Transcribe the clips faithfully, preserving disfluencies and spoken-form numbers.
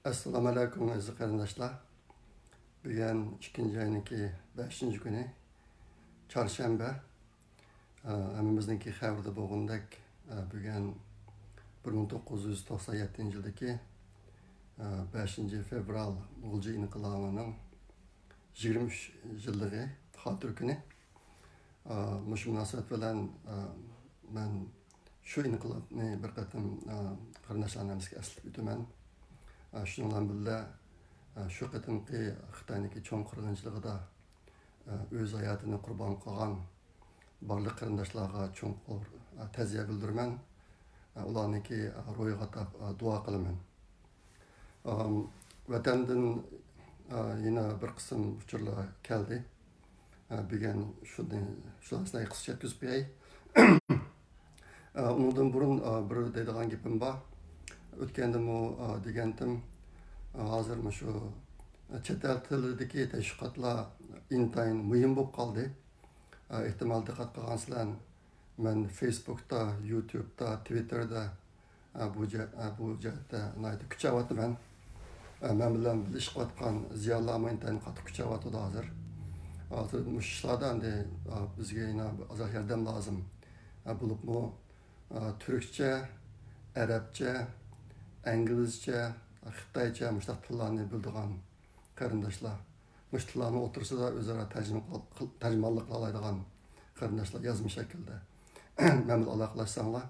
ئەسسالامۇ ئەلەيكۇم، ئەزىز قېرىنداشلار. بۈگۈن ئىككىنچى ئاينىڭكى بەشىنچى كۈنى، چارشەنبە. ئە، ھەممىمىزنىڭكى خەۋىرىدە بولغىنىدەك، ئە، بۈگۈن بىر مىڭ توققۇز يۈز توقسان يەتتىنچى يىلدىكى، ئە، بەشىنچى فېۋرال غۇلجا ئىنقىلابىنىڭ يىگىرمە ئۈچ يىللىقى خاتىرە كۈنى. ئا، مۇشۇ مۇناسىۋەت بىلەن، ئا، مەن شۇ ئىنقىلابنى بىر قېتىم، ئا، قېرىنداشلارنىڭ ھەممىسىگە ئەسلىتىپ ئۆتىمەن. ئا، شۇنىڭ بىلەن بىللە، ئا، شۇ قېتىمقى خىتاينىڭكى چوڭ قىرغىنچىلىقىدا، ئا، ئۆز ھاياتىنى قۇربان قىلغان بارلىق قېرىنداشلارغا چوڭقۇر، ئا، تەزىيە بىلدۈرىمەن. ئا، ئۇلارنىڭكى، ئا، روھىغا ئاتاپ، ئا، دۇئا قىلىمەن. ئام، ۋەتەندىن، ئا، يەنە بىر قىسىم ئۇچۇرلار كەلدى. ئا، بۈگۈن شۇنى، شۇلارنى سىلەرگە قىسقىچە يەتكۈزۈپ قوياي. ئا، ئۇنىڭدىن بۇرۇن، ئا، بىر دەيدىغان گېپىم بار. ئۆتكەندىمۇ، ئا، دېگەنتىم، ئا، ھازىر مۇشۇ چەت ئەل تىلىدىكى تەشۋىقاتلار ئىنتايىن مۇھىم بولۇپ قالدى. ئا، ئېھتىمال دىققەت قىلغانسىلەر، مەن فېيسبۇكتا، يۇتيۇبتا، تىۋىتتېردا، ئە، بۇ جە-، ئە، بۇ جەھەتتە ناھايىتى كۈچەۋاتىمەن. ئە، مەن بىلەن بىللە ئىش قىلىۋاتقان زىيالىيلارمۇ ئىنتايىن قاتتىق كۈچەۋاتىدۇ ھازىر. ھازىر مۇشۇ ئىشلاردا ئەمدى، ئە، بىزگە يەنە ئازراق ياردەم لازىم. ئە، بولۇپمۇ، ئە، تۈركچە، ئەرەبچە، ئىنگلىزچە، خىتايچە مۇشۇنداق تىللارنى بىلىدىغان قېرىنداشلار، مۇشۇ تىللارنىڭ ئوتتۇرىسىدا ئۆزئارا تەرجىمە قىل-، قىل-، تەرجىمانلىق قىلالايدىغان قېرىنداشلار يازما شەكىلدە مەن بىلەن ئالاقىلەشسەڭلار.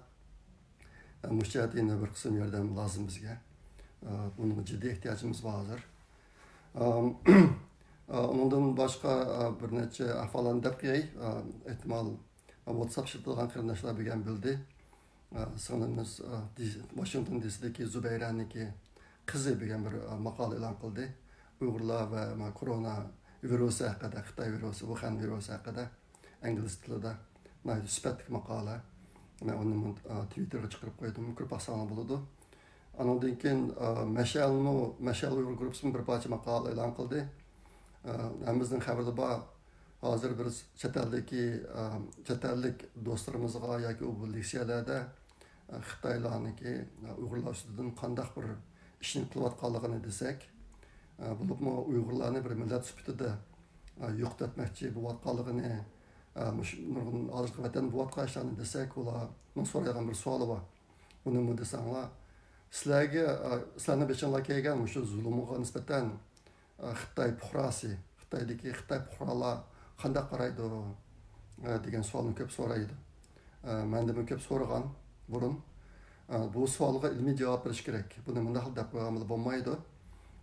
مۇشۇ جەھەتتە يەنە بىر قىسىم ياردەم لازىم بىزگە. بۇنىڭغا جىددىي ئېھتىياجىمىز بار ھازىر. ئۇنىڭدىن باشقا، بىر نەچچە ئەھۋاللارنى دەپ قوياي. ئېھتىمال، ۋاتساپ ئىشلىتىدىغان قېرىنداشلار بۈگۈن بىلدى. سىڭلىمىز، دى-، ۋاشىنگتون دى سىدىكى زۇبەيرەنىڭكى قىزى بۈگۈن بىر ماقالە ئېلان قىلدى. ئۇيغۇرلار ۋە كورونا ۋىرۇسى ھەققىدە، خىتاي ۋىرۇسى، ۋۇخەن ۋىرۇسى ھەققىدە. ئىنگلىز تىلىدا ناھايىتى سۈپەتلىك ماقالە. مەن ئۇنى مۇن-، ئا، تىۋىتتېرغا چىقىرىپ قويدۇم، كۆرۈپ باقساڭلار بولىدۇ. ئانىڭدىن كېيىن، ئا، مەشئەلمۇ، مەشئەل ئۇيغۇر گۇرۇپپىسىمۇ بىر پارچە ماقالە ئېلان قىلدى. ئا، ھەممىمىزنىڭ خەۋىرىدە بار، ھازىر بىر چەت ئەلدىكى، ئا، چەت ئەللىك دوستلىرىمىزغا ياكى ئۇ بۇ لېكسىيەلەردە، ئا، خىتايلارنىڭكى، ئا، ئۇيغۇرلار ئۈستىدىن قانداق بىر ئىشنى قىلىۋاتقانلىقىنى دېسەك، ئا، بولۇپمۇ ئۇيغۇرلارنى بىر مىللەت سۈپىتىدە، ئا، يوقىتىۋەتمەكچى بولۇۋاتقانلىقىنى، ئە، مۇشۇ نۇرغۇن ھازىرقى ۋەتەندە بولۇۋاتقان ئىشلارنى دېسەك، ئۇلارنىڭ سورايدىغان بىر سوئالى بار. ئۇنىمۇ دېسەڭلار، سىلەرگە، ئە، سىلەرنىڭ بېشىڭلارغا كەلگەن مۇشۇ زۇلۇمغا نىسبەتەن، ئە، خىتاي پۇقراسى، خىتايدىكى خىتاي پۇقرالار قانداق قارايدۇ، ئە، دېگەن سوئالنى كۆپ سورايدۇ. ئە، مەندىنمۇ كۆپ سورىغان بۇرۇن. ئە، بۇ سوئالغا ئىلمىي جاۋاب بېرىش كېرەك. بۇنى مۇنداق دەپ قويغان بولۇپ بولمايدۇ.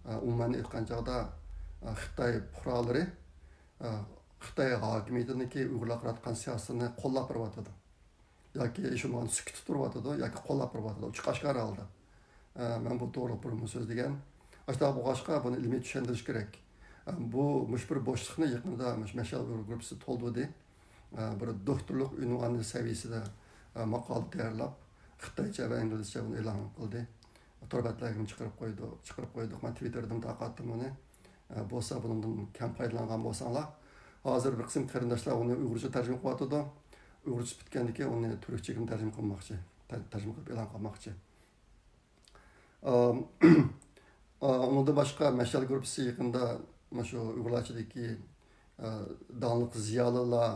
ئە، ئومۇمەن ئېيتقان چاغدا، ئە، خىتاي پۇقرالىرى ئە، خىتاي ھاكىمىيىتىنىڭكى ئۇيغۇرلارغا قاراتقان سىياسىتىنى قوللاپ بېرىۋاتىدۇ. ياكى ھېچ بولمىغاندا سۈكۈتتە تۇرۇۋاتىدۇ ياكى قوللاپ بېرىۋاتىدۇ. ئوچۇق ئاشكارا ھالدا. ئە، مەن بۇ توغرىلىق بۇرۇنمۇ سۆزلىگەن. ئاشۇنداق بولغاچقا بۇنى ئىلمىي چۈشەندۈرۈش كېرەك. ئە، بۇ، مۇشۇ بىر بوشلۇقنى يېقىندا مۇشۇ مەشئەل ئۇيغۇر گۇرۇپپىسى تولدۇردى. ئە، بىر دوكتورلۇق ئۇنۋانى سەۋىيىسىدە، ئە، ماقالە تەييارلاپ، خىتايچە ۋە ئىنگلىزچە بۇنى ئېلان قىلدى. تور بەتلەرگىمۇ چىقىرىپ قويدۇق، چىقىرىپ قويدۇق. مەن تىۋىتتېردىمۇ تارقاتتىم ئۇنى. ئە، بولسا بۇنىڭدىن كەم پايدىلانغان بولساڭلار. ھازىر بىر قىسىم قېرىنداشلار ئۇنى ئۇيغۇرچە تەرجىمە قىلىۋاتىدۇ. ئۇيغۇرچىسى پۈتكەندىن كېيىن ئۇنى تۈركچىگىمۇ تەرجىمە قىلماقچى. تەر-، تەرجىمە قىلىپ ئېلان قىلماقچى. ئام، ئا، ئۇنىڭدىن باشقا مەشئەل گۇرۇپپىسى يېقىندا مۇشۇ ئۇيغۇرلارچىدىكى، ئا، داڭلىق زىيالىيلار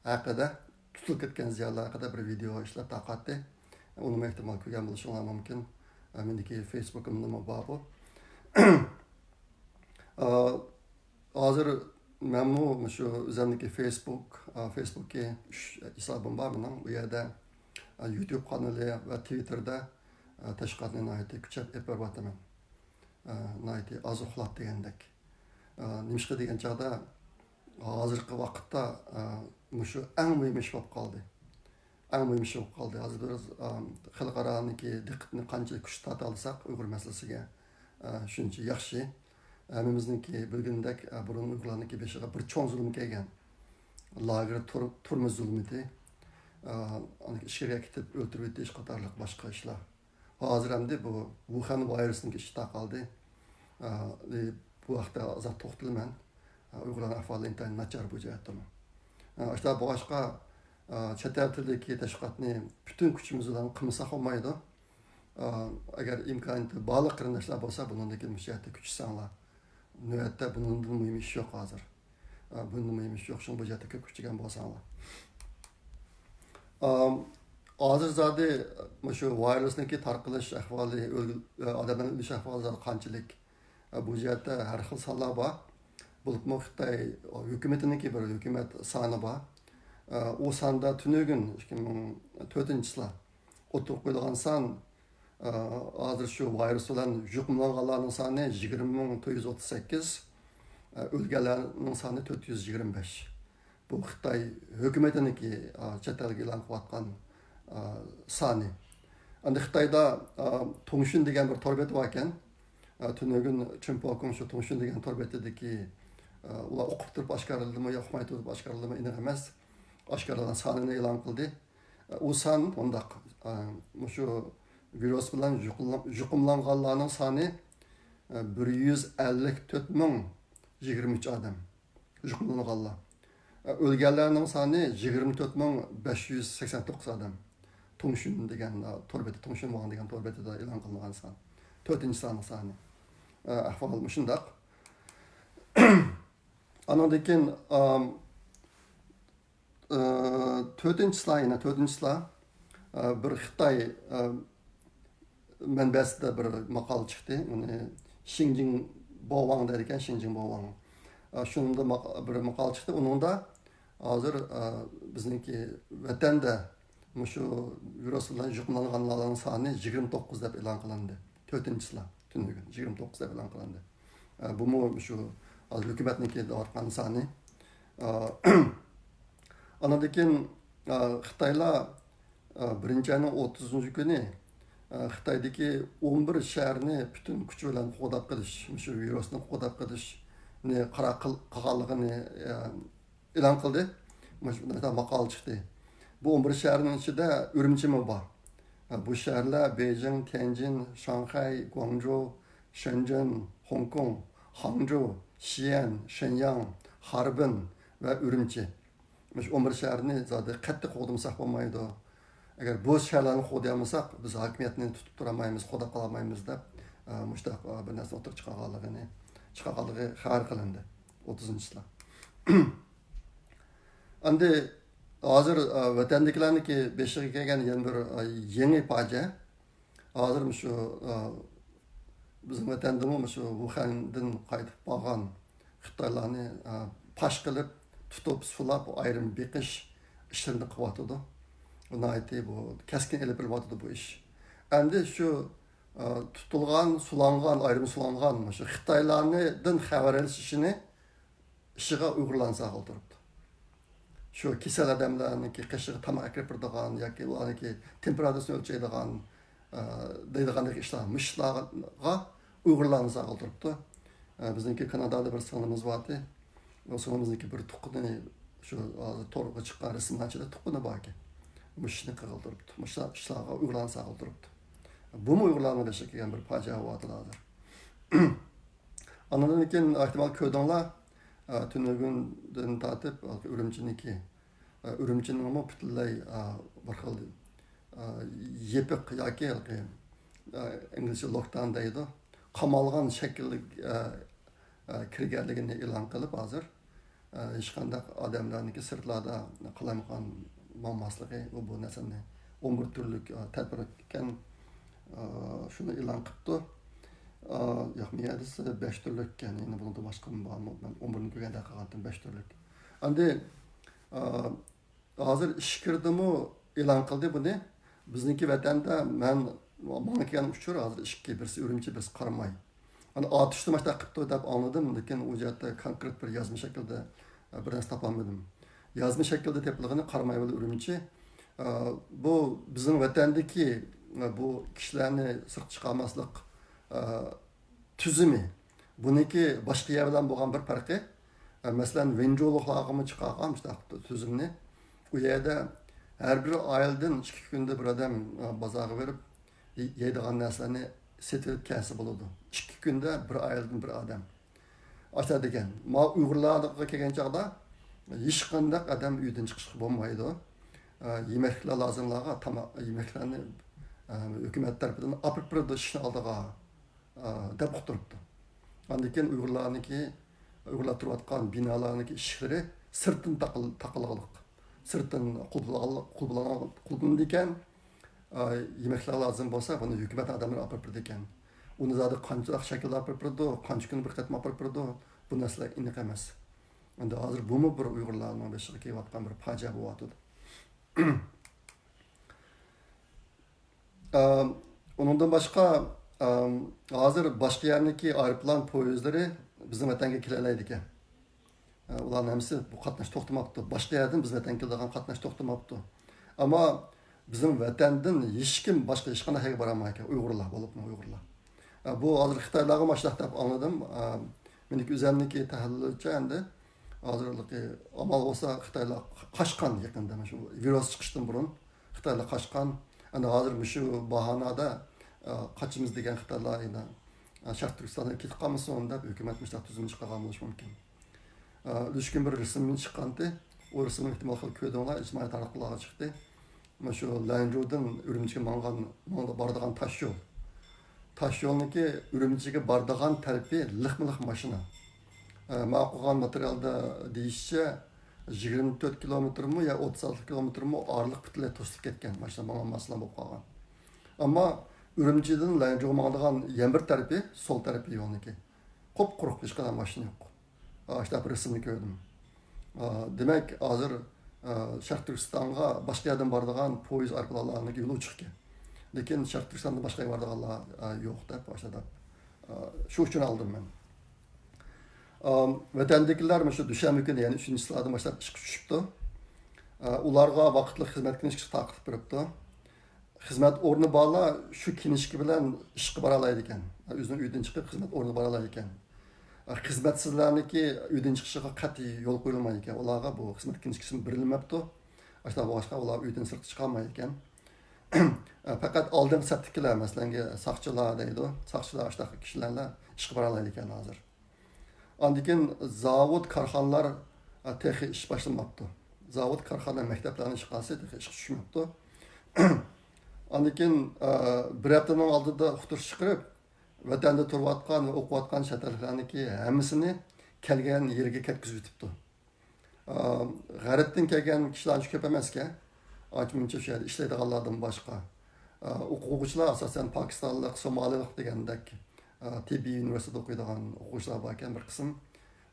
ھەققىدە، تۇتۇلۇپ كەتكەن زىيالىيلار ھەققىدە بىر ۋىدېئو ئىشلەپ تارقاتتى. ئۇنىمۇ ئېھتىمال كۆرگەن بولۇشۇڭلار مۇمكىن. ئە، مېنىڭكى فېيسبۇكۇمدىمۇ بار بۇ. ئا، ھازىر مەنمۇ مۇشۇ ئۆزۈمنىڭكى فېيسبۇك، ئا، فېيسبۇكى ئۈچ ھېسابىم بار مېنىڭ. بۇ يەردە، ئا، يۇتيۇب قانىلى ۋە تىۋىتتېردا، ئا، تەشۋىقاتنى ناھايىتى كۈچەپ ئېلىپ بېرىۋاتىمەن. ئا، ناھايىتى ئاز ئۇخلاپ دېگەندەك. ئا، نېمىشقا دېگەن چاغدا، ھازىرقى ۋاقىتتا، ئا، مۇشۇ ئەڭ مۇھىم ئىش بولۇپ قالدى. ئەڭ مۇھىم ئىش بولۇپ قالدى. ھازىر بىز، ئا، خەلقئارانىڭكى دىققىتىنى قانچە كۈچلۈك تارتالىساق ئۇيغۇر مەسىلىسىگە، ئا، شۇنچە ياخشى. ھەممىمىزنىڭكى بىلگىنىدەك، ئا، بۇرۇن ئۇيغۇرلارنىڭكى بېشىغا بىر چوڭ زۇلۇم كەلگەن. لاگېر تۈر-، تۈرمە زۇلمىتى. ئا، ئاندىن كېيىن ئىچكىرىگە كېتىپ ئۆلتۈرۈۋېتىش قاتارلىق باشقا ئىشلار. ھازىر ئەمدى بۇ ۋۇخەن ۋىرۇسىنىڭكى ئىشى تارقالدى. ئا، بۇ ھەقتە ئازراق توختىلىمەن. ئا، ئۇيغۇرلارنىڭ ئەھۋالى ئىنتايىن ناچار بۇ جەھەتتىمۇ. ئا، ئاشۇنداق بولغاچقا، ئا، چەت ئەل تىلىدىكى تەشۋىقاتنى پۈتۈن كۈچىمىز بىلەن قىلمىساق بولمايدۇ. ئەگەر ئىمكانىيىتى بارلىق قېرىنداشلار بولسا، بۇنىڭدىن كېيىن مۇشۇ جەھەتتە كۈچىسەڭلار. نۆۋەتتە بۇنىڭدىن مۇھىم ئىش يوق ھازىر. بۇنىڭدىن مۇھىم ئىش يوق، شۇڭا بۇ جەھەتتە كۆپ كۈچىگەن بولساڭلار. ھازىر زادى مۇشۇ ۋىرۇسنىڭكى تارقىلىش ئەھۋالى، ئۆل-، ئادەملەرنىڭ ئۆلۈش ئەھۋالى زادى قانچىلىك؟ بۇ جەھەتتە ھەر خىل سانلار بار. بولۇپمۇ خىتاي ھۆكۈمىتىنىڭكى بىر ھۆكۈمەت سانى بار. ئۇ ساندا تۈنۈگۈن، ئىككى مىڭ تۆتىنچى يىلى ئوتتۇرىغا قويۇلغان سان، ھازىر شۇ ۋىرۇس بىلەن يۇقۇملانغانلارنىڭ سانى يىگىرمە مىڭ تۆت يۈز ئوتتۇز سەككىز، ئۆلگەنلەرنىڭ سانى تۆت يۈز يىگىرمە بەش. بۇ خىتاي ھۆكۈمىتىنىڭكى، ئا، چەت ئەلگە ئېلان قىلىۋاتقان، ئا، سانى. ئەمدى خىتايدا، ئا، تۇڭشۈن دېگەن بىر تور بېتى باركەن. ئا، تۈنۈگۈن چىنپوكۇڭ شۇ تۇڭشۈن دېگەن تور بېتىدىكى، ئا، ئۇلار ئۇقۇپ تۇرۇپ ئاشكارىلىدىمۇ يا ئۇقماي تۇرۇپ ئاشكارىلىدىمۇ ئېنىق ئەمەس. ئاشكارىلىغان سانىنى ئېلان قىلدى. ئا، ئۇ سان مۇنداق، ئا، مۇشۇ ۋىرۇس بىلەن يۇقۇملا-، يۇقۇملانغانلارنىڭ سانى، ئا، بىر يۈز ئەللىك تۆت مىڭ يىگىرمە ئۈچ ئادەم. يۇقۇملانغانلار. ئۆلگەنلەرنىڭ سانى يىگىرمە تۆت مىڭ بەش يۈز سەكسەن توققۇز ئادەم. تۇڭشۈن دېگەن، تور بېتى، تۇڭشۈن ۋاڭ دېگەن تور بېتىدە ئېلان قىلىنغان سان. تۆتىنچى ساننىڭ سانى. ئەھۋال مۇشۇنداق. ئانىڭدىن كېيىن، ئام، ئى، تۆتىنچىسىلا، يەنە تۆتىنچىسىلا، ئى، بىر خىتاي، ئى، مەنبەسىدە بىر ماقالە چىقتى. ئۇنى شىنجىڭ بوۋاڭ دەيدىكەن، شىنجىڭ بوۋاڭ. ئى، شۇنىڭدا ماق-، بىر ماقالە چىقتى. ئۇنىڭدا ھازىر، ئى، بىزنىڭكى ۋەتەندە مۇشۇ ۋىرۇس بىلەن يۇقۇملانغانلارنىڭ سانى يىگىرمە توققۇز دەپ ئېلان قىلىندى. تۆتىنچىسىلا تۈنۈگۈن يىگىرمە توققۇز دەپ ئېلان قىلىندى. ئى، بۇمۇ شۇ ھازىر ھۆكۈمەتنىڭكى دەۋاتقان سانى. ئى، ئانىڭدىن كېيىن، ئى، خىتايلار، ئى، بىرىنچى ئاينىڭ ئوتتۇزىنچى كۈنى، ئى، خىتايدىكى ئون بىر شەھەرنى پۈتۈن كۈچى بىلەن قوغداپ قېلىش، مۇشۇ ۋىرۇسنى قوغداپ قېلىشنى قارار قىل-، قىلغانلىقىنى، ئى، ئېلان قىلدى. مۇشۇنداق ماقالە چىقتى. بۇ ئون بىر شەھەرنىڭ ئىچىدە ئۈرۈمچىمۇ بار. بۇ شەھەرلەر بېيجىڭ، تيەنجىن، شاڭخەي، گۇاڭجۇ، شېنجېن، خوڭكوڭ، خاڭجۇ، شىئەن، شېنياڭ، خاربىن ۋە ئۈرۈمچى. مۇشۇ ئون بىر شەھەرنى زادى قەتئىي قوغدىمىساق بولمايدۇ. ئەگەر بۇ شەھەرلەرنى قوغدىيالمىساق، بىز ھاكىمىيەتنى تۇتۇپ تۇرالمايمىز، قوغداپ قالالمايمىز دەپ، ئە، مۇشۇنداق، ئە، بىر نەرسىنى ئوتتۇرىغا چىقارغانلىقىنى، چىقارغانلىقى خەۋەر قىلىندى. ئوتتۇزىنچى يىلى. ئەمدى ھازىر، ئە، ۋەتەندىكىلەرنىڭكى بېشىغا كەلگەن يەنە بىر، ئە، يېڭى پاجىئە. ھازىر مۇشۇ، ئە، بىزنىڭ ۋەتەندىمۇ مۇشۇ ۋۇخەندىن قايتىپ بارغان خىتايلارنى، ئە، پاش قىلىپ، تۇتۇپ، سولاپ، ئايرىم بېقىش ئىشلىرىنى قىلىۋاتىدۇ. بۇ ناھايىتى بۇ كەسكىن ئېلىپ بېرىلىۋاتىدۇ بۇ ئىش. ئەمدى شۇ، ئە، تۇتۇلغان، سولانغان، ئايرىم سولانغان مۇشۇ خىتايلارنىڭدىن خەۋەر ئېلىش ئىشىنى ئىشىغا ئۇيغۇرلارنى سالغىلى تۇرۇپتۇ. شۇ كېسەل ئادەملەرنىڭكى قېشىغا تاماق ئەكىرىپ بېرىدىغان ياكى ئۇلارنىڭكى تېمپېراتۇرىسىنى ئۆلچەيدىغان، ئە، دەيدىغاندەك ئىشلار، مۇشۇ ئىشلارغا ئۇيغۇرلارنى سالغىلى تۇرۇپتۇ. ئە، بىزنىڭكى كانادادا بىر سىڭلىمىز بارتى. ئۇ سىڭلىمىزنىڭكى بىر تۇغقىنى، شۇ ھازىر تورغا چىققان رەسىملەرنىڭ ئىچىدە تۇغقىنى باركەن. مۇشۇ ئىشنى قىلغىلى تۇرۇپتۇ. مۇشۇ ئىشلارغا ئۇيغۇرلارنى سالغىلى تۇرۇپتۇ. بۇمۇ ئۇيغۇرلارنىڭ بېشىغا كەلگەن بىر پاجىئە بولۇۋاتىدۇ ھازىر. ئاندىن كېيىن ئېھتىمال كۆردۈڭلار، ئە، تۈنۈگۈندىن تارتىپ ئۈرۈمچىنىڭكى، ئە، ئۈرۈمچىنىڭمۇ پۈتۈنلەي، ئە، بىر خىل، ئە، يېپىق ياكى ھېلىقى، ئە، ئىنگلىزچە لوكداۋن دەيدۇ. قامالغان شەكىللىك، ئە، ئە، كىرگەنلىكىنى ئېلان قىلىپ ھازىر، ئە، ھېچقانداق ئادەملەرنىڭكى سىرتلاردا قالايمىقان ماڭماسلىقى، ئۇ بۇ نەرسىنى ئون بىر تۈرلۈك، ئە، تەدبىر ئىكەن، ئە، شۇنى ئېلان قىپتۇ. ئە، ياق، مېيەدىسى بەش تۈرلۈك ئىكەن، يەنە بۇنىڭدا باشقىمۇ بارمۇ؟ مەن ئون بىرنى كۆرگەندە قالغانتىم، بەش تۈرلۈك. ئەمدى، ئە، ھازىر ئىچكىرىدىمۇ ئېلان قىلدى بۇنى. بىزنىڭكى ۋەتەندە مەن، ماڭا كەلگەن ئۇچۇر ھازىر ئىككى، بىرسى ئۈرۈمچى، بىرسى قاراماي. ئانا ئاتۇشتا مۇشۇنداق قىپتۇ دەپ ئاڭلىدىم، لېكىن ئۇ جەھەتتە كونكرېت بىر يازما شەكىلدە، ئە، بىر نەرسە تاپالمىدىم. يازما شەكىلدە تېپىلغىنى قاراماي بىلەن ئۈرۈمچى. ئە، بۇ بىزنىڭ ۋەتەندىكى، ئە، بۇ كىشىلەرنى سىرتقا چىقارماسلىق، ئە، تۈزۈمى. بۇنىڭكى باشقا يەر بىلەن بولغان بىر پەرقى، ئە، مەسىلەن، ۋېنجۇلۇقلارغىمۇ چىقارغان مۇشۇنداق تۈزۈمنى. ئۇ يەردە ھەر بىر ئائىلىدىن ئىككى كۈندە بىر ئادەم، ئە، بازارغا بېرىپ، يەيدىغان نەرسىلەرنى سېتىۋېلىپ كەلسە بولىدۇ. ئىككى كۈندە بىر ئائىلىدىن بىر ئادەم. ئاشۇنداق دېگەن. ماۋۇ ئۇيغۇرلارغا كەلگەن چاغدا ھېچقانداق ئادەم ئۆيدىن چىقىشقا بولمايدۇ. ئە، يېمەكلىكلەر لازىملارغا تاماق، يېمەكلىكلەرنى ھۆكۈمەت تەرىپىدىن ئاپىرىپ بېرىدۇ ئىشىكنى ئالدىغا، دەپ ئۇقتۇرۇپتۇ. ئاندىن كېيىن ئۇيغۇرلارنىڭكى، ئۇيغۇرلار تۇرۇۋاتقان بىنالارنىڭكى ئىشىكلىرى سىرتتىن تاقىل-، تاقىلغانلىق، سىرتتىن قۇلپلىغانلىق، قۇلپلىغان-، قۇلپلىنىدىكەن. ئا، يېمەكلەر لازىم بولسا، بۇنى ھۆكۈمەت ئادەملىرى ئاپىرىپ بېرىدىكەن. ئۇنى زادى قانچىلىك شەكىلدە ئاپىرىپ بېرىدۇ، قانچە كۈندە بىر قېتىم ئاپىرىپ بېرىدۇ، بۇ نەرسىلەر ئېنىق ئەمەس. ئەمدى ھازىر بۇمۇ بىر ئۇيغۇرلارنىڭ بېشىغا كېلىۋاتقان بىر پاجىئە بولۇۋاتىدۇ. ئە، ئۇنىڭدىن باشقا، ئە، ھازىر باشقا يەرنىڭكى ئايروپىلان پويىزلىرى بىزنىڭ ۋەتەنگە كېلەلەيدىكەن. ئە، ئۇلارنىڭ ھەممىسى بۇ قاتناش توختىماپتۇ. باشقا يەردىن بىز ۋەتەنگە كېلىدىغان قاتناش توختىماپتۇ. ئەمما بىزنىڭ ۋەتەندىن ھېچكىم باشقا ھېچقانداق يەرگە بارالمايدىكەن، ئۇيغۇرلار بولۇپمۇ ئۇيغۇرلار. ئە، بۇ ھازىر خىتايلارغا ماشۇنداق دەپ ئاڭلىدىم. ئە، مېنىڭكى ئۆزۈمنىڭكى تەھلىلىمچە ئەمدى ھازىرلىقى ئامال بولسا خىتايلار قاچقان يېقىندا، مۇشۇ ۋىرۇس چىقىشتىن بۇرۇن خىتايلار قاچقان. ئەمدى ھازىر مۇشۇ باھانادا، ئە، قاچىمىز دېگەن خىتايلار يەنە، ئە، شەرقىي تۈركىستاندىن كېتىپ قالمىسۇن دەپ ھۆكۈمەت مۇشۇنداق تۈزۈم چىقارغان بولۇشى مۇمكىن. ئە، ئۈلۈشكۈن بىر رەسىم چىققانتى. ئۇ رەسىمنى ئېھتىمال خېلى كۆردۈڭلار، ئىجتىمائىي تاراتقۇلارغا چىقتى. مانا شۇ لەنجۇدىن ئۈرۈمچىگە ماڭغان، ماڭغان، بارىدىغان تاش يول. تاش يولنىڭكى ئۈرۈمچىگە بارىدىغان تەرىپى لىقمۇ لىق ماشىنا. ئە، مەن ئوقۇغان ماتېرىيالدا دېيىشىچە، يىگىرمە تۆت كىلومېتىرمۇ يا ئوتتۇز ئالتە كىلومېتىرمۇ ئارىلىق پۈتۈنلەي توسۇلۇپ كەتكەن، ماشىنا ماڭالماسلا بولۇپ قالغان. ئەمما ئۈرۈمچىدىن لەنجۇغا ماڭىدىغان يەنە بىر تەرىپى، سول تەرىپى يولنىڭكى قۇپقۇرۇق، ھېچقانداق ماشىنا يوق. ئاشۇنداق بىر رەسىمنى كۆردۈم. ئا، دېمەك، ھازىر، ئا، شەرقىي تۈركىستانغا باشقا يەردىن بارىدىغان پويىز، ئايروپىلانلارنىڭ يولى ئوچۇقكەن. لېكىن شەرقىي تۈركىستاندىن باشقا يەرگە بارىدىغانلار، ئا، يوق دەپ، ئاشۇنداق دەپ، ئا، شۇ ئۈچۈن ئالدىم مەن. ئا، ۋەتەندىكىلەر مۇشۇ دۈشەنبە كۈنى، يەنى ئۈچىنچى چىسلادىن باشلاپ ئىشقا چۈشۈپتۇ. ئا، ئۇلارغا ۋاقىتلىق خىزمەت كىنىشكىسى تارقىتىپ بېرىپتۇ. خىزمەت ئورنى بارلار شۇ كىنىشكا بىلەن ئىشقا بارالايدىكەن. ئۆزىنىڭ ئۆيىدىن چىقىپ خىزمەت ئورنىغا بارالايدىكەن. خىزمەتسىزلەرنىڭكى ئۆيدىن چىقىشىغا قەتئىي يول قويۇلمايدىكەن. ئۇلارغا بۇ خىزمەت كىنىشكىسىمۇ بېرىلمەپتۇ. ئاشۇنداق بولغاچقا ئۇلار ئۆيدىن سىرتقا چىقالمايدىكەن. پەقەت ئالدىنقى سەپتىكىلەر، مەسىلەن، ساقچىلار دەيدۇ. ساقچىلار ئاشۇنداق كىشىلەرلا ئىشقا بارالايدىكەن ھازىر. ئاندىن كېيىن زاۋۇت، كارخانىلار، ئە، تېخى ئىش باشلىماپتۇ. زاۋۇت، كارخانا، مەكتەپلەرنىڭ ئىشخانىسى تېخى ئىشقا چۈشمەپتۇ. ئاندىن كېيىن، ئە، بىر ھەپتىنىڭ ئالدىدا ئۇقتۇرۇش چىقىرىپ، ۋەتەندە تۇرۇۋاتقان ۋە ئوقۇۋاتقان چەت ئەللىكلەرنىڭكى ھەممىسىنى كەلگەن يېرىگە كەتكۈزۈۋېتىپتۇ. ئە، غەربتىن كەلگەن كىشىلەر ئانچە كۆپ ئەمەسكەن. ئانچە مۇنچە شۇ يەردە ئىشلەيدىغانلاردىن باشقا. ئە، ئوقۇغۇچىلار ئاساسەن پاكىستانلىق، سومالىلىق دېگەندەك، ئە، تېببىي ئۇنىۋېرسىتېتتا ئوقۇيدىغان ئوقۇغۇچىلار باركەن بىر قىسىم.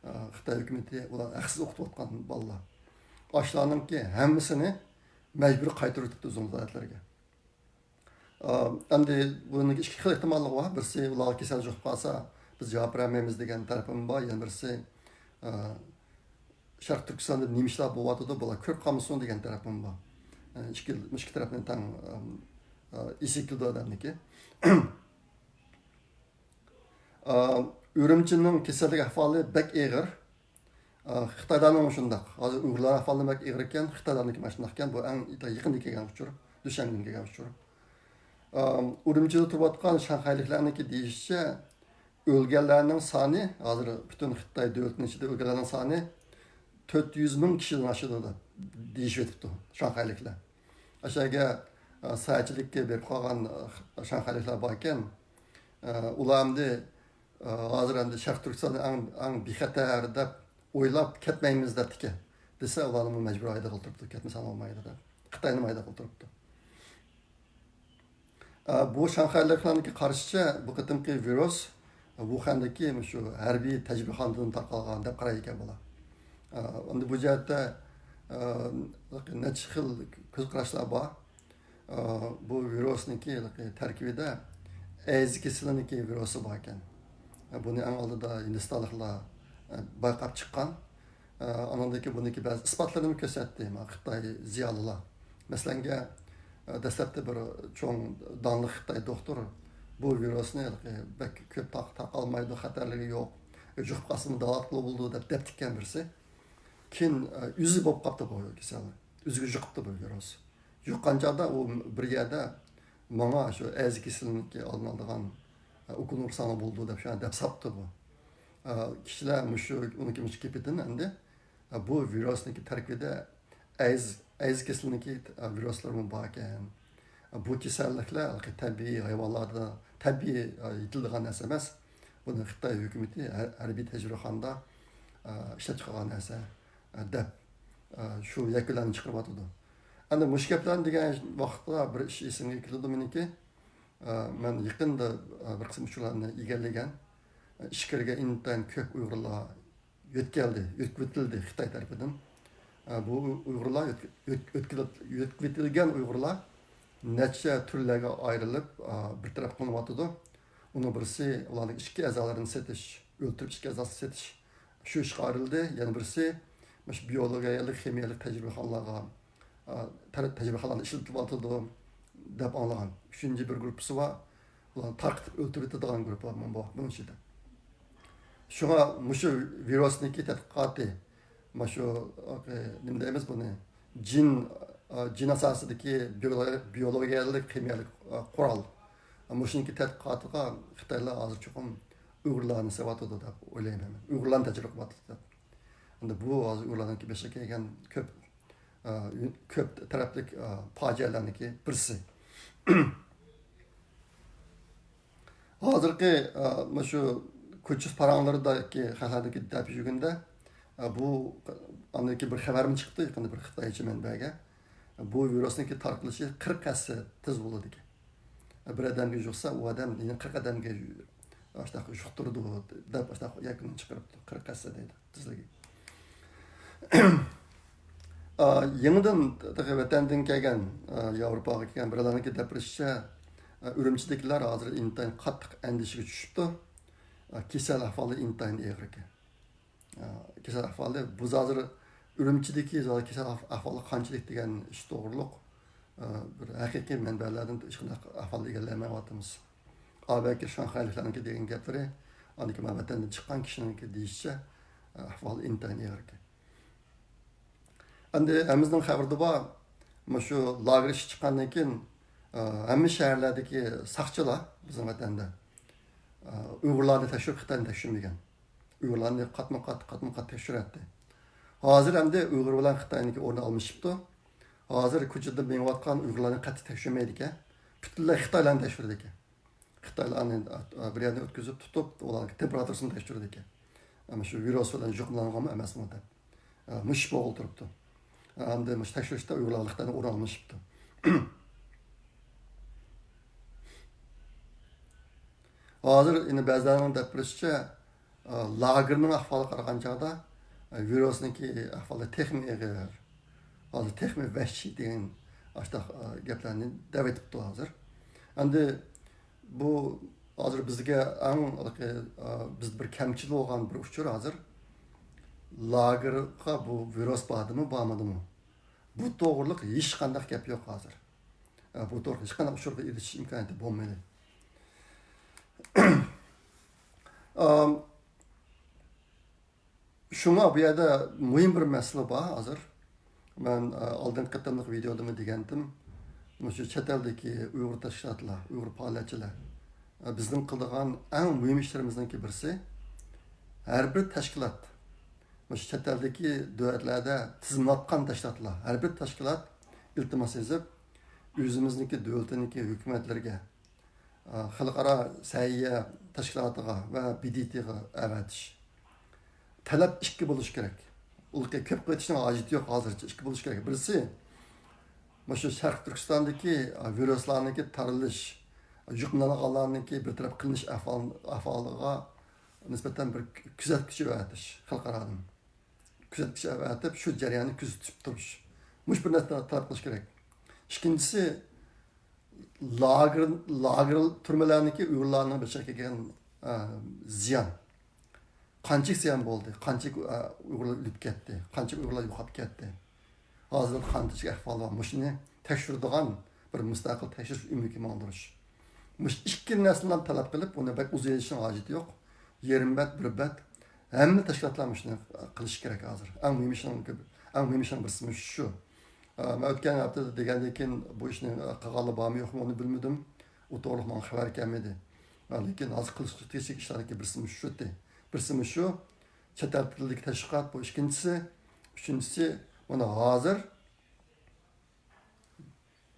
ئە، خىتاي ھۆكۈمىتى ئۇلار ھەقسىز ئوقۇتۇۋاتقان بالىلار. ئاشۇلارنىڭكى ھەممىسىنى مەجبۇرىي قايتۇرۇۋېتىپتۇ ئۆزىنىڭ دۆلەتلىرىگە. ئا، ئەمدى بۇنىڭ ئىككى خىل ئېھتىماللىقى بار. بىرسى، ئۇلارغا كېسەل يۇقۇپ قالسا، بىز جاۋاب بېرەلمەيمىز دېگەن تەرىپىمۇ بار. يەنە بىرسى، ئا، شەرقىي تۈركىستاندا نېمە ئىشلار بولۇۋاتىدۇ، بۇلار كۆرۈپ قالمىسۇن دېگەن تەرىپىمۇ بار. ئا، ئىككى، ئىككى تەرەپنى تەڭ، ئا، ئېسى كېلىدۇ ئادەمنىڭكى. ئا، ئۈرۈمچىنىڭ كېسەللىك ئەھۋالى بەك ئېغىر. ئا، خىتايلارنىڭمۇ شۇنداق. ھازىر ئۇيغۇرلار ئەھۋالى بەك ئېغىر ئىكەن، خىتايلارنىڭكى مانا شۇنداق ئىكەن. بۇ ئەڭ يېقىندا كەلگەن ئۇچۇر، دۈشەنبە كۈنى كەلگەن ئۇچۇر. ئا، ئۈرۈمچىدە تۇرۇۋاتقان شاڭخەيلىكلەرنىڭكى دېيىشىچە، ئۆلگەنلەرنىڭ سانى، ھازىر پۈتۈن خىتاي دۆلىتىنىڭ ئىچىدە ئۆلگەنلەرنىڭ سانى تۆت يۈز مىڭ كىشىدىن ئاشىدۇ دەپ دېيىشىۋېتىپتۇ شاڭخەيلىكلەر. ئاشۇ يەرگە، ئا، ساياھەتچىلىككە بېرىپ قالغان، ئا، شاڭخەيلىكلەر باركەن. ئا، ئۇلار ئەمدى، ئا، ھازىر ئەمدى شەرقىي تۈركىستان ئەڭ، ئەڭ بىخەتەر دەپ ئويلاپ كەتمەيمىز دەپتىكەن. دېسە، ئۇلارنىمۇ مەجبۇرىي ھايدىغىلى تۇرۇپتۇ، كەتمىسەڭ بولمايدۇ دەپ. خىتاينىمۇ ھايدىغىلى تۇرۇپتۇ. ئە، بۇ شاڭخەيلىكلەرنىڭكى قارىشىچە، بۇ قېتىمقى ۋىرۇس ۋۇخەندىكى مۇشۇ ھەربىي تەجرىبىخانىدىن تارقالغان دەپ قارايدىكەن بۇلار. ئە، ئەمدى بۇ جەھەتتە، ئە، نەچچە خىل كۆز قاراشلار بار. ئە، بۇ ۋىرۇسنىڭكى تەركىبىدە ئەيدىز كېسىلىنىڭكى ۋىرۇسى بار ئىكەن. ئە، بۇنى ئەڭ ئالدىدا ھىندىستانلىقلار، ئە، بايقاپ چىققان. ئانىڭدىن كېيىن بۇنىڭكى بەزى ئىسپاتلىرىنى كۆرسەتتى، مانا، خىتاي زىيالىيلار. مەسىلەنگە، دەسلەپتە بىر چوڭ داڭلىق خىتاي دوختۇر بۇ ۋىرۇسنى بەك كۆپ تارق-، تارقالمايدۇ، خەتەرلىكى يوق، يۇقۇپ قالسىمۇ داۋالاتقىلى بولىدۇ دەپ دەپتىكەن بىرسى. كېيىن، ئۆزى بولۇپ قاپتۇ بۇ كېسەل. ئۆزىگە يۇقۇپتۇ بۇ ۋىرۇس. يۇققان چاغدا ئۇ بىر يەردە ماڭا شۇ ئەيدىز كېسىلىنىڭكى ئالدىنى ئالىدىغان ئوكۇلنى ئۇرساڭلار بولىدۇ دەپ شۇ دەپ ساپتۇ بۇ. كىشىلەر مۇشۇ ئۇنىڭكى مۇشۇ گېپىدىن ئەمدى بۇ ۋىرۇسنىڭكى تەركىبىدە ئەيدىز، ئەيدىز كېسىلىنىڭكى ۋىرۇسلىرىمۇ بار ئىكەن. بۇ كېسەللىكلەر ھېلىقى تەبىئىي ھايۋانلاردا تەبىئىي، ئە، يېتىلىدىغان نەرسە ئەمەس. بۇنى خىتاي ھۆكۈمىتى ھەر-، ھەربىي تەجرىبىخانىدا، ئە، ئىشلەپ چىقارغان نەرسە، ئە، دەپ، ئە، شۇ يەكۈنلەرنى چىقىرىۋاتىدۇ. ئەمدى مۇشۇ گەپلەرنى دېگەن ۋاقىتتا بىر ئىش ئېسىمگە كېلىدۇ مېنىڭكى. ئە، مەن يېقىندا، ئە، بىر قىسىم ئۇچۇرلارنى ئىگىلىگەن. ئە، ئىچكىرىگە ئىنتايىن كۆپ ئۇيغۇرلار يۆتكەلدى، يۆتكىۋېتىلدى خىتاي تەرىپىدىن. ئە، بۇ ئۇيغۇرلار يۆتك-، يۆت-، يۆتكىلىپ-، يۆتكىۋېتىلگەن ئۇيغۇرلار نەچچە تۈرلەرگە ئايرىلىپ، ئە، بىر تەرەپ قىلىنىۋاتىدۇ. ئۇنىڭ بىرسى ئۇلارنىڭ ئىچكى ئەزالىرىنى سېتىش، ئۆلتۈرۈپ ئىچكى ئەزاسىنى سېتىش، شۇ ئىشقا ئايرىلدى. يەنە بىرسى مۇشۇ بىيولوگىيەلىك، خىمىيەلىك تەجرىبىخانىلارغا، ئە، تەر-، تەجرىبىخانىلاردا ئىشلىتىلىۋاتىدۇ دەپ ئاڭلىغان. ئۈچىنچى بىر گۇرۇپپىسى بار. ئۇلارنى تارقىتىپ ئۆلتۈرۈۋېتىدىغان گۇرۇپپا بار بۇ، بۇنىڭ ئىچىدە. شۇڭا مۇشۇ ۋىرۇسنىڭكى تەتقىقاتى، مۇشۇ، ئە، نېمە دەيمىز بۇنى، جىن، ئە، جىن ئاساسىدىكى بىيولوگىيە-، بىيولوگىيەلىك خىمىيەلىك، ئە، قورال. مۇشۇنىڭكى تەتقىقاتىغا خىتايلار ھازىر چوقۇم ئۇيغۇرلارنى سېلىۋاتىدۇ دەپ ئويلايمەن مەن. ئۇيغۇرلارنى تەجرىبە قىلىۋاتىدۇ دەپ. ئەمدى بۇ ھازىر ئۇيغۇرلارنىڭكى بېشىغا كەلگەن كۆپ، ئە، كۆپ تەرەپلىك، ئە، پاجىئەلەرنىڭكى بىرسى. ھازىرقى، ئە، مۇشۇ كوچا پاراڭلىرىدىكى خەقلەردىكى دەپ يۈرگەندە، ئە، بۇ ئاندىكى بىر خەۋەرمۇ چىقتى، يېقىندا بىر خىتايچە مەنبەگە. بۇ ۋىرۇسنىڭكى تارقىلىشى قىرىق ھەسسە تېز بولىدىكەن. بىر ئادەمگە يۇقسا، ئۇ ئادەم يەنە قىرىق ئادەمگە ئاشۇنداق يۇقتۇرىدۇ دەپ، ئاشۇنداق يەكۈننى چىقىرىپتۇ. قىرىق ھەسسە دەيدۇ تېزلىكى. ئا، يېڭىدىن تېخى ۋەتەندىن كەلگەن، ئا، ياۋروپاغا كەلگەن بىرەرلەرنىڭكى دەپ بېرىشىچە، ئا، ئۈرۈمچىدىكىلەر ھازىر ئىنتايىن قاتتىق ئەندىشىگە چۈشۈپتۇ. ئا، كېسەل ئەھۋالى ئىنتايىن ئېغىر ئىكەن. ئا، كېسەل ئەھۋالى، بۇ ھازىر ئۈرۈمچىدىكى ھازىر كېسەل ئەھ-، ئەھۋالى قانچىلىك دېگەن ئىش توغرۇلۇق، ئا، بىر ھەقىقىي مەنبەلەردىن ھېچقانداق ئەھۋال ئىگىلىيەلمەيۋاتىمىز. ئا، بەلكى شاڭخەيلىكلەرنىڭكى دېگەن گەپلىرى، ئاندىكى مەن ۋەتەندىن چىققان كىشىنىڭكى دېيىشىچە، ئەھۋال ئىنتايىن ئېغىر ئىكەن. ئەمدى ھەممىمىزنىڭ خەۋىرىدە بار، مۇشۇ لاگېر ئىشى چىققاندىن كېيىن، ئە، ھەممە شەھەرلەردىكى ساقچىلار بىزنىڭ ۋەتەندە، ئە، ئۇيغۇرلارنى تەكشۈرۈپ خىتاينى تەكشۈرمىگەن. ئۇيغۇرلارنى قاتمۇ قات، قاتمۇ قات تەكشۈرەتتى. ھازىر ئەمدى ئۇيغۇر بىلەن خىتاينىڭكى ئورنى ئالمىشىپتۇ. ھازىر كوچىدا مېڭىۋاتقان ئۇيغۇرلارنى قەتئىي تەكشۈرمەيدىكەن. پۈتۈنلەي خىتايلارنى تەكشۈرىدىكەن. خىتايلارنى، ئە، بىر يەرنى ئۆتكۈزۈپ تۇتۇپ، ئۇلارنىڭ تېمپېراتۇرىسىنى تەكشۈرىدىكەن. ئەمما شۇ ۋىرۇس بىلەن يۇقۇملانغانمۇ ئەمەسمۇ دەپ. ئە، مۇشۇ بولۇپ تۇرۇپتۇ. ئەمدى مۇشۇ تەكشۈرۈشتە ئۇيغۇرلار خىتاينىڭ ئورنى ئالمىشىپتۇ. ھازىر يەنە بەزىلەرنىڭ دەپ بېرىشىچە، ئە، لاگېرنىڭ ئەھۋالىغا قارىغان چاغدا، ئە، ۋىرۇسنىڭكى ئەھۋالى تېخىمۇ ئېغىر، ھازىر تېخىمۇ ۋەھشىي دېگەن ئاشۇنداق، ئە، گەپلەرنى دەۋېتىپتۇ ھازىر. ئەمدى بۇ ھازىر بىزگە ئەڭ، ئە، بىز بىر كەمچىل بولغان بىر ئۇچۇر ھازىر، لاگېرغا بۇ ۋىرۇس باردىمۇ، بارمىدىمۇ؟ بۇ توغرىلىق ھېچقانداق گەپ يوق ھازىر. ئە، بۇ توغرىلىق ھېچقانداق ئۇچۇرغا ئېرىشىش ئىمكانىيىتى بولمىدى. ئام، شۇڭا بۇ يەردە مۇھىم بىر مەسىلە بار ھازىر. مەن، ئە، ئالدىنقى قېتىملىق ۋىدېيودىمۇ دېگەنتىم، مۇشۇ چەت ئەلدىكى ئۇيغۇر تەشكىلاتلار، ئۇيغۇر پائالىيەتچىلەر، ئە، بىزنىڭ قىلىدىغان ئەڭ مۇھىم ئىشلىرىمىزنىڭكى بىرسى، ھەر بىر تەشكىلات، مۇشۇ چەت ئەلدىكى دۆلەتلەردە تىزىملاتقان تەشكىلاتلار، ھەر بىر تەشكىلات ئىلتىماس يېزىپ، ئۆزىمىزنىڭكى دۆلىتىنىڭكى ھۆكۈمەتلىرىگە، ئا، خەلقئارا سەھىيە تەشكىلاتىغا ۋە بى دى تىغا ئەۋەتىش. تەلەپ ئىككى بولۇشى كېرەك. ئۇلارغا كۆپ قېتىشنىڭ ھاجىتى يوق ھازىرچە، ئىككى بولۇشى كېرەك. بىرسى، مۇشۇ شەرقىي تۈركىستاندىكى، ئا، ۋىرۇسلارنىڭكى تارىلىش، يۇقۇملانغانلارنىڭكى بىر تەرەپ قىلىنىش ئەھۋال-، ئەھۋالىغا نىسبەتەن بىر كۆزەتكۈچى ئەۋەتىش خەلقئارادىن. كۆزەتكۈچى ئەۋەتىپ، شۇ جەرياننى كۆزىتىپ تۇرۇش. مۇشۇ بىر نەرسىنى تەلەپ قىلىش كېرەك. ئىككىنچىسى، لاگېر، لاگېر تۈرمىلەرنىڭكى ئۇيغۇرلارنىڭ بېشىغا كەلگەن، ئە، زىيان. قانچىلىك زىيان بولدى؟ قانچىلىك، ئە، ئۇيغۇرلار ئۆلۈپ كەتتى؟ قانچىلىك ئۇيغۇرلار يوقاپ كەتتى؟ ھازىر قانداق ئەھۋال بار؟ مۇشۇنى تەكشۈرىدىغان بىر مۇستەقىل تەكشۈرۈش ئۆمىكى ماڭدۇرۇش. مۇشۇ ئىككى نەرسىنى تەلەپ قىلىپ، ئۇنى بەك ئۇزىيىشنىڭ ھاجىتى يوق. يېرىم بەت، بىر بەت، ھەممە تەشكىلاتلار مۇشۇنى قىلىشى كېرەك ھازىر. ئەڭ مۇھىم ئىشنىڭ، ئەڭ مۇھىم ئىشنىڭ بىرسى مۇشۇ. ئە، مەن ئۆتكەن ھەپتىدە دېگەندىن كېيىن بۇ ئىشنى، ئە، قىلغانلار بارمۇ يوقمۇ ئۇنى بىلمىدىم. ئۇ توغرىلىق ماڭا خەۋەر كەلمىدى. ئە، لېكىن ھازىر قىلىشقا تېگىشلىك ئىشلاردىكى بىرسى مۇشۇ. بىرسى مۇشۇ. چەت ئەل تىلىدىكى تەشۋىقات بۇ ئىككىنچىسى. ئۈچىنچىسى، مانا ھازىر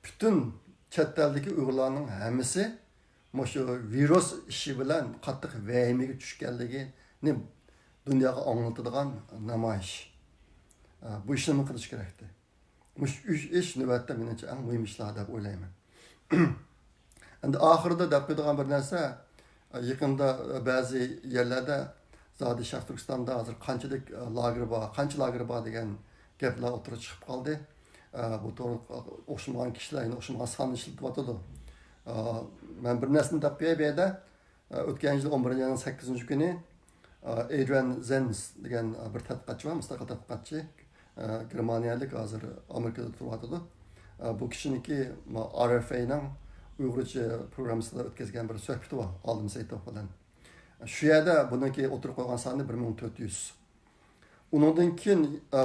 پۈتۈن چەت ئەلدىكى ئۇيغۇرلارنىڭ ھەممىسى مۇشۇ ۋىرۇس ئىشى بىلەن قاتتىق ۋەھىمىگە چۈشكەنلىكىنى دۇنياغا ئاڭلىتىدىغان نامايىش. ئە، بۇ ئىشنىمۇ قىلىش كېرەكتى. مۇشۇ ئۈچ ئىش نۆۋەتتە مېنىڭچە ئەڭ مۇھىم ئىشلار دەپ ئويلايمەن. ئەمدى ئاخىرىدا دەپ قويىدىغان بىر نەرسە، يېقىندا بەزى يەرلەردە زادى شەرقىي تۈركىستاندا ھازىر قانچىلىك لاگېر بار، قانچە لاگېر بار دېگەن گەپلەر ئوتتۇرىغا چىقىپ قالدى. بۇ توغرىلىق ئوخشىمىغان كىشىلەر يەنە ئوخشىمىغان ساننى ئىشلىتىۋاتىدۇ. مەن بىر نەرسىنى دەپ قوياي بۇ يەردە. ئۆتكەن يىل ئون بىرىنچى ئاينىڭ سەككىزىنچى كۈنى ئادرىيان زېنز دېگەن بىر تەتقىقاتچى بار، مۇستەقىل تەتقىقاتچى، گېرمانىيەلىك، ھازىر ئامېرىكىدا تۇرۇۋاتىدۇ. بۇ كىشىنىڭكى ئار ئېف ئەينىڭ ئۇيغۇرچە پروگراممىسىدا ئۆتكۈزگەن بىر سۆھبىتى بار ئالىم سەيتوف بىلەن. شۇ يەردە بۇنىڭكى ئوتتۇرىغا قويغان سانى بىر مىڭ تۆت يۈز. ئۇنىڭدىن كېيىن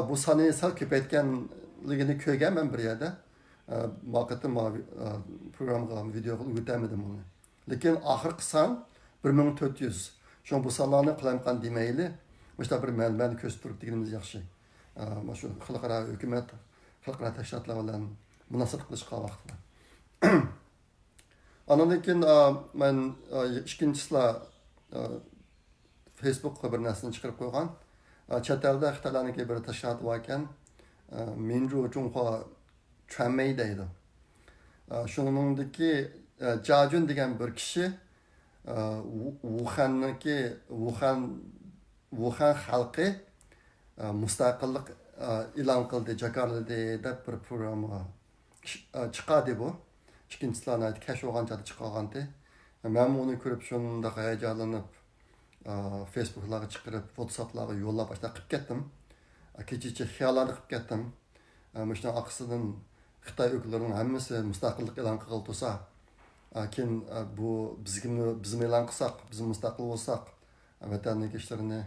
بۇ ساننى سەل كۆپەيتكەنلىكىنى كۆرگەنمەن بىر يەردە. ما قېتىم پروگراممىغا، ۋىدېوغا ئۆگىتەلمىدىم ئۇنى. لېكىن ئاخىرقى سان بىر مىڭ تۆت يۈز. شۇڭا بۇ سانلارنى قالايمىقان دېمەيلى، مۇشۇنداق بىر مەنبەنى كۆرسىتىپ تۇرۇپ دېگىنىمىز ياخشى. ئە، مۇشۇ خەلقئارا ھۆكۈمەت، خەلقئارا تەشكىلاتلار بىلەن مۇناسىۋەت قىلىشقان ۋاقىتتا. ئاندىن كېيىن، ئە، مەن، ئە، ئىككىنچىسىلا، ئە، فېيسبۇكقا بىر نەرسىنى چىقىرىپ قويغان. ئە، چەت ئەلدە خىتايلارنىڭكى بىر تەشكىلاتى بار ئىكەن. ئە، مىنجۇ جۇڭخۇا چۈەنمەي دەيدۇ. ئە، شۇنىڭدىكى، ئە، جاجۈن دېگەن بىر كىشى، ئە، ۋۇ-، ۋۇخەننىڭكى، ۋۇخەن، ۋۇخەن خەلقى، ئە، مۇستەقىللىق، ئە، ئېلان قىلدى، جاكارلىدى دەپ بىر پروگراممىغا چىق-، ئە، چىقاردى بۇ. ئىككىنچىسىلا ناھايىتى كەچ بولغان چاغدا چىقارغانتى. مەنمۇ ئۇنى كۆرۈپ شۇنداق ھاياجانلىنىپ، ئە، فېيسبۇكلارغا چىقىرىپ، ۋاتساپلارغا يوللاپ ئاشۇنداق قىلىپ كەتتىم. ئە، كېچىچە خىياللاردا قىلىپ كەتتىم. ئە، مۇشۇنىڭ ئارقىسىدىن خىتاي ئۆلكىلىرىنىڭ ھەممىسى مۇستەقىللىق ئېلان قىلغىلى تۇرسا، ئە، كېيىن، ئە، بۇ بىزگىمۇ، بىزمۇ ئېلان قىلساق، بىزمۇ مۇستەقىل بولساق، ئە، ۋەتەننىڭ ئىشلىرىنى،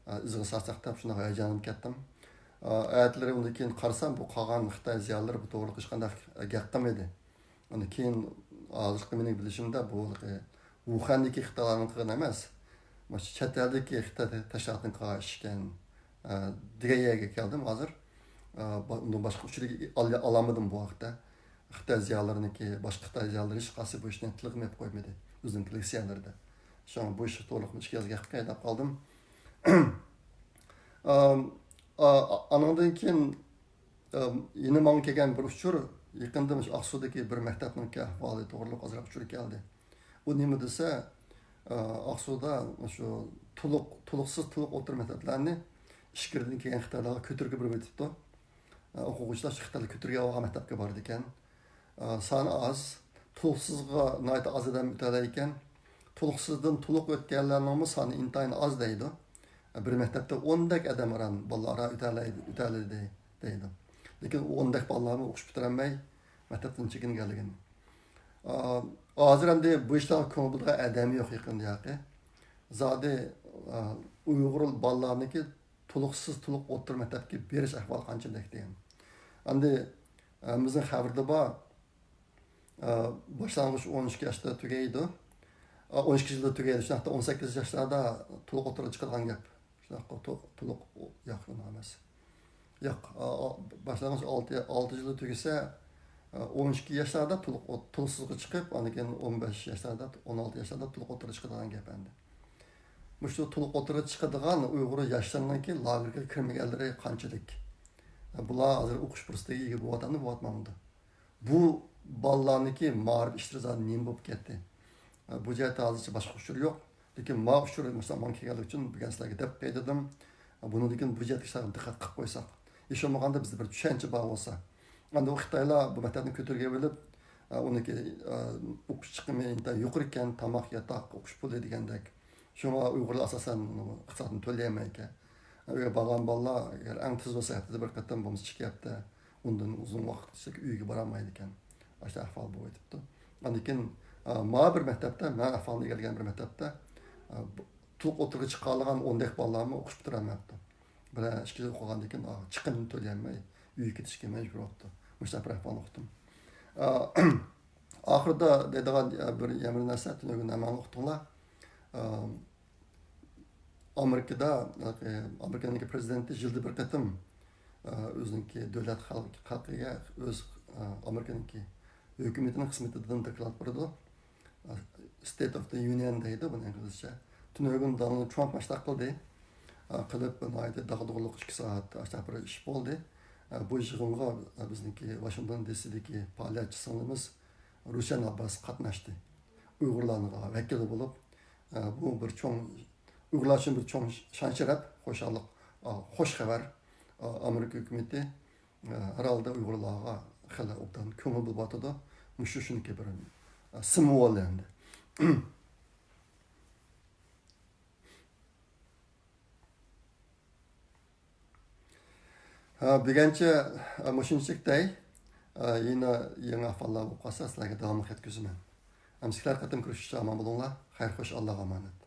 ئە، ئىزىغا سالساق دەپ شۇنداق ھاياجانلىنىپ كەتتىم. ئە، ئەتىلىرى ئۇندىن كېيىن قارىسام، بۇ قالغان خىتاي زىيالىيلىرى بۇ توغرىلىق ھېچقانداق گەپ قىلمىدى. ئۇنى كېيىن ھازىرقى مېنىڭ بىلىشىمدە بۇ ھېلىقى ۋۇخەندىكى خىتايلارنىڭ قىلغىنى ئەمەس. مۇشۇ چەت ئەلدىكى خىتاي تەشكىلاتىنىڭ قىلغان ئىشى ئىكەن، ئە، دېگەن يەرگە كەلدىم ھازىر. ئە، با-، ئۇندىن باشقا ئۇچۇر ئال-، ئالالمىدىم بۇ ھەقتە. خىتاي زىيالىيلىرىنىڭكى، باشقا خىتاي زىيالىيلىرى ھېچقايسى بۇ ئىشنى تىلغىمۇ ئېلىپ قويمىدى ئۆزىنىڭكى لېكسىيەلىرىدە. شۇڭا بۇ ئىش توغرىلىق ئىككى ئاز گەپ قىلىپ قوياي دەپ قالدىم. ئام، ئا-، ئا-، ئانىڭدىن كېيىن، ئام، يەنە ماڭا كەلگەن بىر ئۇچۇر، يېقىندا مۇشۇ ئاقسۇدىكى بىر مەكتەپنىڭكى ئەھۋالى توغرىلىق ئازراق ئۇچۇر كەلدى. ئۇ نېمە دېسە، ئا، ئاقسۇدا مۇشۇ تولۇق، تولۇقسىز تولۇق ئوتتۇرا مەكتەپلەرنى ئىچكىرىدىن كەلگەن خىتايلارغا كۆتۈرگە بېرىۋېتىپتۇ. ئا، ئوقۇغۇچىلار شۇ خىتايلار كۆتۈرگە ئالغان مەكتەپكە بارىدىكەن. ئا، سانى ئاز، تولۇقسىزغا ناھايىتى ئاز ئادەم ئۆتەلەيدىكەن. تولۇقسىزدىن تولۇق ئۆتكەنلەرنىڭمۇ سانى ئىنتايىن ئاز دەيدۇ. بىر مەكتەپتە ئوندەك ئادەم ئاران بالىلار ئۆتەلەيدۇ، ئۆتەلىدى دەيدۇ. لېكىن ئۇ ئوندەك بالىلارمۇ ئوقۇش پۈتتۈرەلمەي مەكتەپتىن چېكىنگەنلىكىنى. ئا، ھازىر ئەمدى بۇ ئىشلارغا كۆڭۈل بۆلىدىغان ئادەم يوق يېقىندا ياقى. زادى، ئا، ئۇيغۇر بالىلارنىڭكى تولۇقسىز تولۇق ئوتتۇرا مەكتەپكە بېرىش ئەھۋالى قانچىلىك دېگەن. ئەمدى، ئە، ھەممىمىزنىڭ خەۋىرىدە بار، ئە، باشلانغۇچ ئون ئىككى ياشتا تۈگەيدۇ. ئە، ئون ئىككى يىلدا تۈگەيدۇ. شۇنداقتا ئون سەككىز ياشلاردا تولۇق ئوتتۇرىغا چىقىدىغان گەپ. شۇنداق تو-، تولۇق، ياق، ئۇنداق ئەمەس. ياق، ئا، ئا، باشلانغۇچ ئالتە، ئالتە يىلدا تۈگىسە، ئا، ئون ئىككى ياشلاردا تولۇق ئوت-، تولۇقسىزغا چىقىپ، ئاندىن كېيىن ئون بەش ياشلاردا، ئون ئالتە ياشلاردا تولۇق ئوتتۇرىغا چىقىدىغان گەپ ئەمدى. مۇشۇ تولۇق ئوتتۇرىغا چىقىدىغان ئۇيغۇر ياشلىرىنىڭكى لاگېرغا كىرمىگەنلىرى قانچىلىك؟ ئا، بۇلار ھازىر ئوقۇش پۇرسىتىگە ئىگە بولۇۋاتامدۇ، بولۇۋاتمامدۇ؟ بۇ بالىلارنىڭكى مائارىپ ئىشلىرى زادى نېمە بولۇپ كەتتى؟ ئا، بۇ جەھەتتە ھازىرچە باشقا ئۇچۇر يوق. لېكىن ما ئۇچۇر مۇشۇنداق ماڭا كەلگەنلىكى ئۈچۈن بۈگۈن سىلەرگە دەپ قويدۇم. بۇنىڭدىن كېيىن بۇ جەھەتتىكى ئىشلارغا دىققەت قىلىپ قويساق. ھېچ بولمىغاندا بىزدە بىر چۈشەنچە بار بولسا. ئەمدى ئۇ خىتايلار بۇ مەكتەپنى كۆتۈرگە ئېلىپ، ئۇنىڭكى، ئوقۇش چىقىمى ئىنتايىن يۇقىرى ئىكەن، تاماق، ياتاق، ئوقۇش پۇلى دېگەندەك. شۇڭا ئۇيغۇرلار ئاساسەن ئىقتىسادنى تۆلىيەلمەيدىكەن. ئۆيگە بارغان بالىلار ئەگەر ئەڭ تېز بولسا ھەپتىدە بىر قېتىم بولمىسا ئىككى ھەپتە، ئۇندىن ئۇزۇن ۋاقىت ئۆيگە بارالمايدىكەن. ئاشۇنداق ئەھۋال بولۇۋېتىپتۇ. ئاندىن كېيىن، ئا، مانا بىر مەكتەپتە، مەن ئەھۋالنى ئىگىلىگەن بىر مەكتەپتە، ئا، بۇ، تولۇق ئوتتۇرىغا چىقالىغان ئوندەك بالىلارمۇ ئوقۇش پۈتتۈرەلمەپتۇ. بىرەر ئىككى يىل ئوقۇغاندىن كېيىن، ئا، چىقىمنى تۆلىيەلمەي، ئۆيگە كېتىشكە مەجبۇر بوپتۇ. مۇشۇنداق بىر ئەھۋالنى ئۇقتۇم. ئا، ئاخىرىدا دەيدىغان، ئا، بىر يەنە بىر نەرسە، تۈنۈگۈن ھەممەڭلار ئۇقتۇڭلار. ئا، ئامېرىكىدا، ئامېرىكىنىڭكى پرېزىدېنتى يىلدا بىر قېتىم، ئە، ئۆزىنىڭكى دۆلەت خەلق-، خەلقىگە ئۆز، ئە، ئامېرىكىنىڭكى ھۆكۈمىتىنىڭ خىزمىتىدىن دوكلات بېرىدۇ. State of the Union دەيدۇ بۇنى ئىنگلىزچە. تۈنۈگۈن دونالد ترامپ مۇشۇنداق قىلدى. قىلىپ ناھايىتى داغدۇغىلىق ئىككى سائەت ئاشۇنداق بىر ئىش بولدى. بۇ يىغىنغا بىزنىڭكى ۋاشىنگتون دىسىدىكى پائالىيەتچى سىڭلىمىز رۇچەن ئابباس قاتناشتى. ئۇيغۇرلارنىڭ ۋەكىلى بولۇپ، بۇ بىر چوڭ، ئۇيغۇرلار ئۈچۈن بىر چوڭ شان-شەرەپ، خۇشاللىق، خوش خەۋەر. ئامېرىكا ھۆكۈمىتى ھەر ھالدا ئۇيغۇرلارغا خېلى ئوبدان كۆڭۈل بۆلۈۋاتىدۇ. مۇشۇ شۇنىڭكى بىر سىمۋول ئەمدى. ھە، بۈگۈنچە مۇشۇنچىلىك دەي. يەنە يېڭى ئەھۋاللار بولۇپ قالسا سىلەرگە داۋاملىق يەتكۈزىمەن. ئەمسىكلەر قېتىم كۆرۈشكىچە ئامان بولۇڭلار. خەير خوش، ئاللاغا ئامانەت.